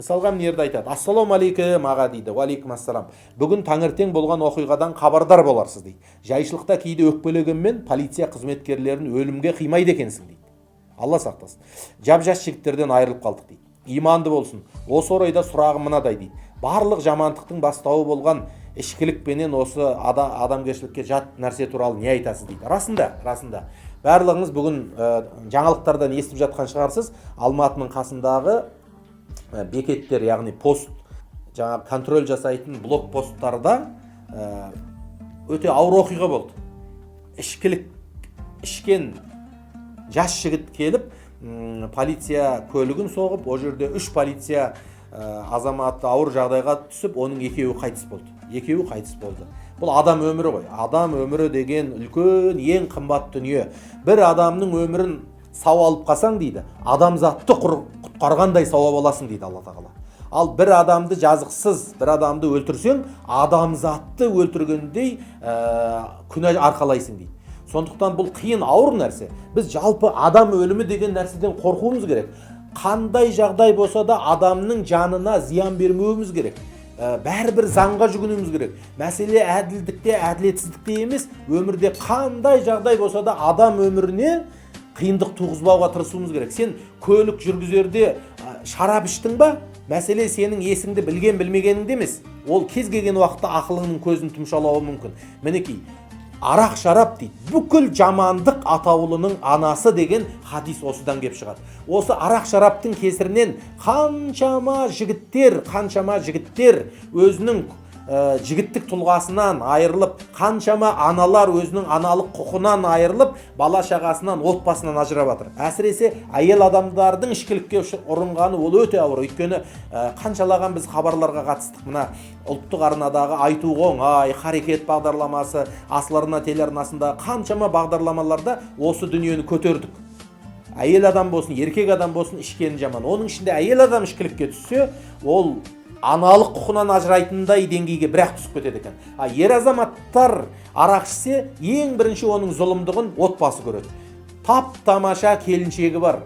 Мысалға, мына жерде айтады: «Ассалаумағалейкум, аға», – дейді. Уағалейкум ассалам. «Бүгін таңертең болған оқиғадан хабардар боларсыз», – дейді. «Жайшылықта кейде өкпелегенмен, полиция қызметкерлерін өлімге қимайды екенсің», – дейді. Алла сақтасын, жап жас жігіттерден айырылып қалдық», – дейді. «Иманды болсын. Осы орайда сұрағым мынадай», – дейді. «Барлық жамандықтың бастауы болған ішкілікпенен осы адамгершілікке жат нәрсе туралы не айтасыз?» – дейді. Расында, барлығыңыз бүгін жаңалықтардан естіп жатқан шығарсыз. Алматының қасындағы бекеттер, яғни пост, жаңағы контроль жасайтын блокпосттарда өте ауыр оқиға болды. Ішкілік ішкен жас жігіт келіп, полиция көлігін соғып, ол жерде үш полиция азаматы ауыр жағдайға түсіп, оның екеуі қайтыс болды, екеуі қайтыс болды. Бұл адам өмірі ғой. Адам өмірі деген үлкен, ең қымбат дүние. «Бір адамның өмірін сау алып қалсаң, – дейді, – адамзатты құтқарғандай сауап аласың», – дейді Алла Тағала. «Ал бір адамды жазықсыз, бір адамды өлтірсең, адамзатты өлтіргендей күнә арқалайсың», – дейді. Сондықтан бұл қиын, ауыр нәрсе. Біз жалпы адам өлімі деген нәрседен қорқуымыз керек. Қандай жағдай болса да, адамның жанына зиян бермеуіміз керек. Бәрібір заңға жүгінуіміз керек. Мәселе әділдікте, әділетсіздікте емес. Өмірде қандай жағдай болса да, адам өміріне қиындық туғызбауға тырысуымыз керек. Сен көлік жүргізерде шарап іштің ба, мәселе сенің есіңді білген білмегеніңде емес. Ол кез келген уақытта ақылыңның көзін тұмшалауы мүмкін. Мінекей, «Арақ шарап, – дейді, – бүкіл жамандық атаулының анасы» деген хадис осыдан кеп шығады. Осы арақ шараптың кесірінен қаншама жігіттер, қаншама жігіттер өзінің жігіттік тұлғасынан айырылып, қаншама аналар өзінің аналық құқынан айырылып, бала шағасынан, отбасынан ажырап жатыр. Әсіресе әйел адамдардың ішкілікке ұрынғаны ол өте ауыр. Өйткені қаншалаған біз хабарларға қатыстық. Мына ұлттық арнадағы «Айту оңай», «Харекет» бағдарламасы, Асыл арна телеарнасында қаншама бағдарламаларда осы дүниені көтердік. Әйел адам болсын, еркек адам болсын, ішкені жаман. Оның ішінде әйел адам ішкілікке түссе, ол аналық құқынан ажырайтындай деңгейге бірақ түсіп кетеді екен. А ер азаматтар арақ ішсе, ең бірінші оның зұлымдығын отбасы көреді. Тап тамаша келіншегі бар,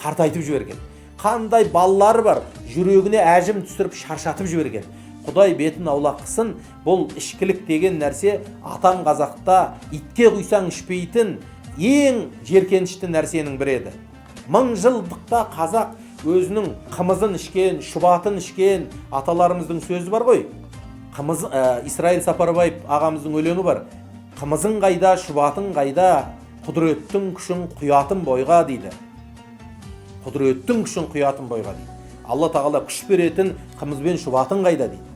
қартайтып жіберген. Қандай балалары бар, жүрегіне әжім түсіріп, шаршатып жіберген. Құдай бетін аулақ қылсын. Бұл ішкілік деген нәрсе атам қазақта итке құйсаң ішпейтін ең жеркенішті нәрсенің бірі еді. Мың жылдықта қазақ өзінің қымызын ішкен, шұбатын ішкен. Аталарымыздың сөзі бар ғой, қымыз, Исраил Сапарбаев ағамыздың өлеңі бар: «Қымызың қайда, шұбатың қайда, құдіреттің күшін құятын бойға», – дейді. «Құдіреттің күшін құятын бойға», – дейді. Алла Тағала күш беретін қымыз бен шұбатың қайда дейді.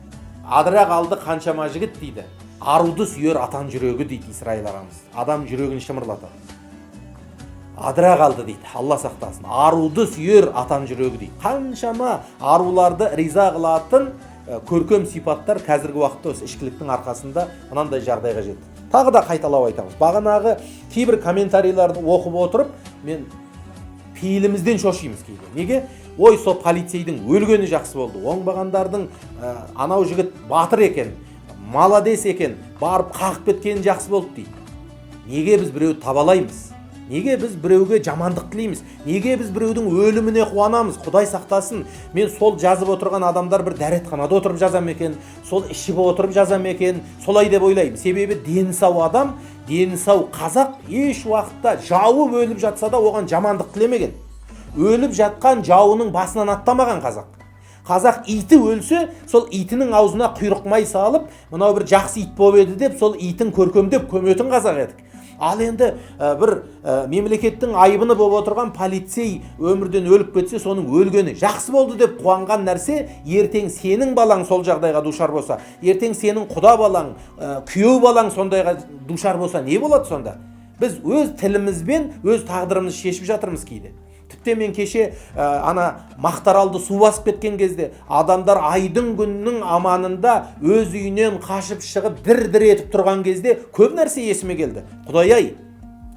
«Адыра қалды қаншама жігіт, – дейді, – аруды сүйер атан жүрегі», – дейді Исраил ағамыз. Адам жүрегін шымырлатады. «Адыра қалды», – дейді. Алла сақтасын. «Аруды сүйер атан жүрегі», – дейді. Қаншама аруларды риза қылатын көркем сипаттар қазіргі уақытта осы ішкіліктің арқасында мынандай жағдайға жетті. Тағы да қайталап айтамыз. Бағанағы кейбір комментарийларды оқып отырып, мен пейілімізден шошимыз кейде. Неге? Ой, сол полицейдің өлгені жақсы болды, оңбағандардың, анау жігіт батыр екен, молодец екен, барып қағып кеткені жақсы болды дейді. Неге біз біреуді табалаймыз? Неге біз біреуге жамандық тілейміз? Неге біз біреудің өліміне қуанамыз? Құдай сақтасын. Мен сол жазып отырған адамдар бір дәретханада отырып жаза ма екен, сол ішіп отырып жаза ма екен, солай деп ойлаймын. Себебі дені сау адам, дені сау қазақ еш уақытта жауы өліп жатса да, оған жамандық тілемеген. Өліп жатқан жауының басынан аттамаған қазақ. Қазақ иті өлсе, сол итінің аузына құйрық май салып, «мынау бір жақсы ит болып еді» деп, сол итін көркемдеп көметін қазақ едік. Ал енді бір мемлекеттің айбыны болып отырған полицей өмірден өліп кетсе, соның өлгені жақсы болды деп қуанған нәрсе, ертең сенің балаң сол жағдайға душар болса, ертең сенің құда балаң, күйеу балаң сондайға душар болса, не болады сонда? Біз өз тілімізбен өз тағдырымызды шешіп жатырмыз кейде. Тіпті мен кеше ана Мақтаралды су басып кеткен кезде, адамдар айдың күннің аманында өз үйінен қашып шығып, дір дір етіп тұрған кезде, көп нәрсе есіме келді. Құдай ай,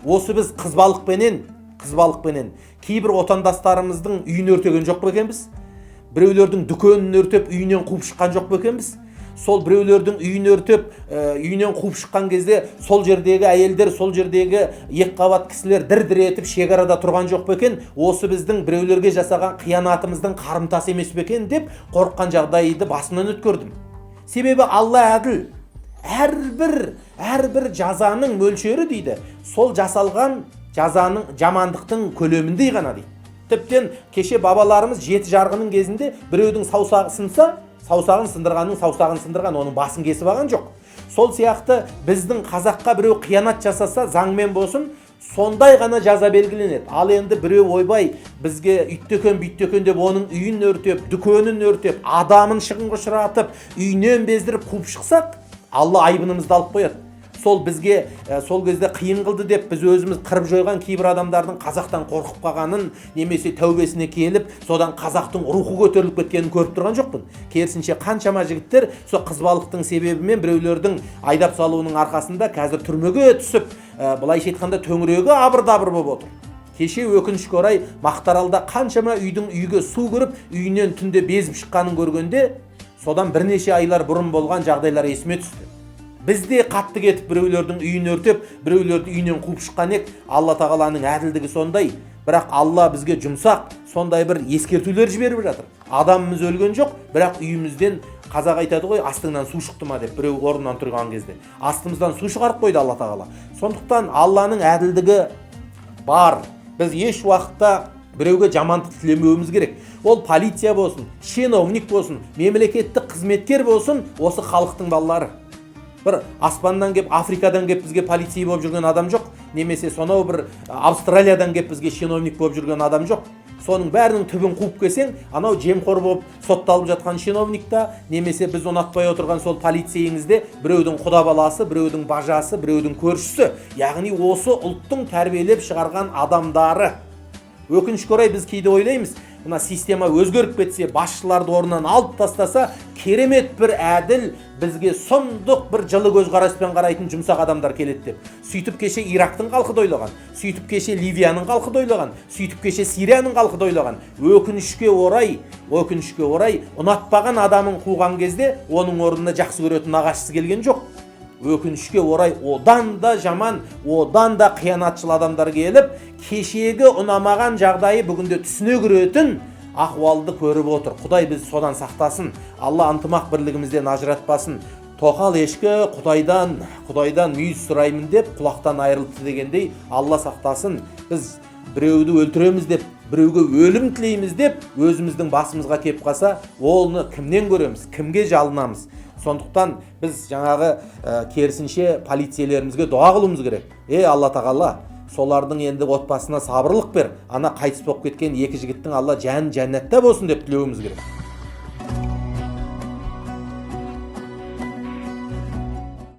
осы біз қызбалықпенен кейбір отандастарымыздың үйін өртеген жоқ па екенбіз? Біреулердің дүкенін өртеп, үйінен қуып шыққан жоқ па екенбіз? Сол біреулердің үйін өртеп, үйінен қуып шыққан кезде сол жердегі әйелдер, сол жердегі екіқабат кісілер дір-дір етіп шекарада тұрған жоқ па екен, осы біздің біреулерге жасаған қиянатымыздың қарымтасы емес пе екен деп қорыққан жағдайды басынан өткердім. Себебі Алла әділ. Әрбір жазаның мөлшері дейді, сол жасалған жазаның жамандықтың көлеміндей ғана дейді. Тіптен кеше бабаларымыз жеті жарғының кезінде біреудің саусағы сынса, саусағын сындырғанның саусағын сындырған, оның басын кесіп алған жоқ. Сол сияқты біздің қазаққа біреу қиянат жасаса, заңмен болсын, сондай ғана жаза белгіленеді. Ал енді біреу ойбай бізге үйттекен бүйттекен деп оның үйін өртеп, дүкенін өртеп, адамын шығынға ұшыратып, үйінен бездіріп қуып шықсақ, Алла айбынымызды алып қояды. Сол бізге сол кезде қиын қылды деп біз өзіміз қырып жойған кейбір адамдардың қазақтан қорқып қалғанын немесе тәубесіне келіп содан қазақтың рухы көтеріліп кеткенін көріп тұрған жоқпын. Керісінше қаншама жігіттер сол қызбалықтың себебімен біреулердің айдап салуының арқасында қазір түрмеге түсіп, былайша айтқанда төңірегі абыр-дабыр болып отыр. Кеше өкінішке орай Мақтаралда қаншама үйдің үйге су кіріп, үйінен түнде безіп шыққанын көргенде, содан бірнеше айлар бұрын болған жағдайлар есіме түсті. Бізде қатты кетіп біреулердің үйін өртеп, біреулерді үйінен қуып шыққан ек. Алла тағаланың әділдігі сондай, бірақ Алла бізге жұмсақ, сондай бір ескертулер жіберіп жатыр. Адамымыз өлген жоқ, бірақ үйімізден, қазақ айтады ғой, астыңнан су шықты ма деп біреу орнынан тұрған кезде астымыздан су шығарып қойды Алла тағала. Сондықтан Алланың әділдігі бар. Біз еш уақытта біреуге жамандық тілемеуіміз керек. Ол полиция болсын, чиновник болсын, мемлекеттік қызметкер болсын, осы халықтың балалары. Бір аспаннан кеп, Африкадан кеп бізге полицей болып жүрген адам жоқ, немесе сонау бір Австралиядан кеп бізге чиновник болып жүрген адам жоқ. Соның бәрінің түбін қуып келсең, анау жемқор болып сотталып жатқан чиновник та, немесе біз ұнатпай отырған сол полицейіңізде біреудің құда баласы, біреудің бажасы, біреудің көршісі, яғни осы ұлттың тәрбиелеп шығарған адамдары. Өкінішке орай біз кейде ойлаймыз, мына система өзгеріп кетсе, басшыларды орнынан алып тастаса, керемет бір әділ, бізге сұмдық бір жылы көзқараспен қарайтын жұмсақ адамдар келеді деп. Сөйтіп кеше Ирактың халқы да ойлаған, сөйтіп кеше Ливияның халқы да ойлаған, сөйтіп кеше Сирияның халқы да ойлаған. Өкінішке орай ұнатпаған адамын қуған кезде оның орнына жақсы көретін нағашысы келген жоқ. Өкінішке орай одан да жаман, одан да қиянатшыл адамдар келіп, кешегі ұнамаған жағдайы бүгінде түсіне кіретін ахуалды көріп отыр. Құдай біз содан сақтасын, Алла ынтымақ бірлігімізден ажыратпасын. Тоқал ешкі Құдайдан мүйіз сұраймын деп құлақтан айырылыпты дегендей, Алла сақтасын, біз біреуді өлтіреміз деп, біреуге өлім тілейміз деп өзіміздің басымызға кеп қалса, оны кімнен көреміз, кімге жалынамыз? Сондықтан біз жаңағы керісінше полицейлерімізге дұға қылуымыз керек. Алла тағала, солардың енді отбасына сабырлық бер, ана қайтыс болып кеткен екі жігіттің Алла жан жәннатта болсын деп тілеуіміз керек.